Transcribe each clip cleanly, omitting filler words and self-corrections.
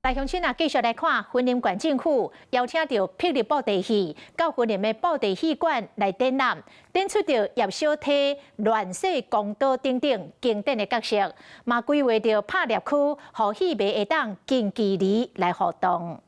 來鄉親啊，繼續來看雲林縣政府邀請著霹靂布袋戲到雲林的布袋戲館來展覽，展出著葉小天、亂世公刀等等經典的角色，嘛規劃著拍獵區，予戲迷會當近距離來互動。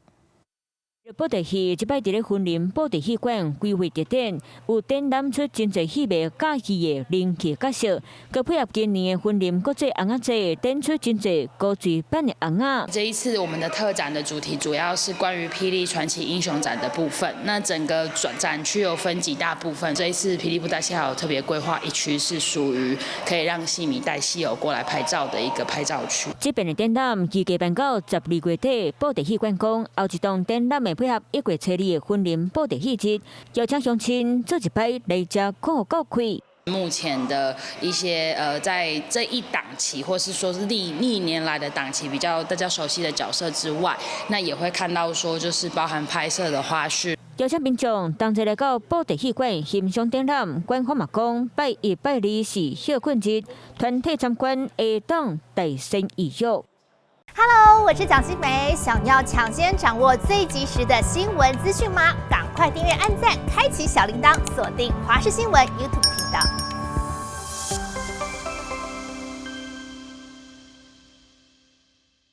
布袋戲這擺佇咧雲林布袋戲館規劃特展，有展覽出真濟戲迷佮意的人氣角色，閣配合今年的雲林國際尪仔節，展出真濟高水版的尪仔。這一次我們的特展的主題主要是關於霹靂傳奇英雄展的部分。那整個展展區有分幾大部分。這一次霹靂布袋戲還有特別規劃一區是屬於可以讓戲迷帶戲友過來拍照的一個拍照區。這遍的展覽預計辦到12月底，布袋戲館講後一檔展覽會配合1月初2的雲林布袋戲節，邀請鄉親做一擺來遮看予夠氣。目前的一些在這一檔期，或是說是歷歷年來的檔期比較大家熟悉的角色之外，那也會看到說，就是包含拍攝的花絮。邀請民眾同齊來到布袋戲館欣賞展覽。館方嘛講，拜一、拜二是歇睏日，團體參觀會當提先預約。 Hello，我是蔣新梅。想要搶先掌握最及時的新聞資訊嗎？趕快訂閱、按讚、開啟小鈴鐺，鎖定華視新聞 YouTube 頻道。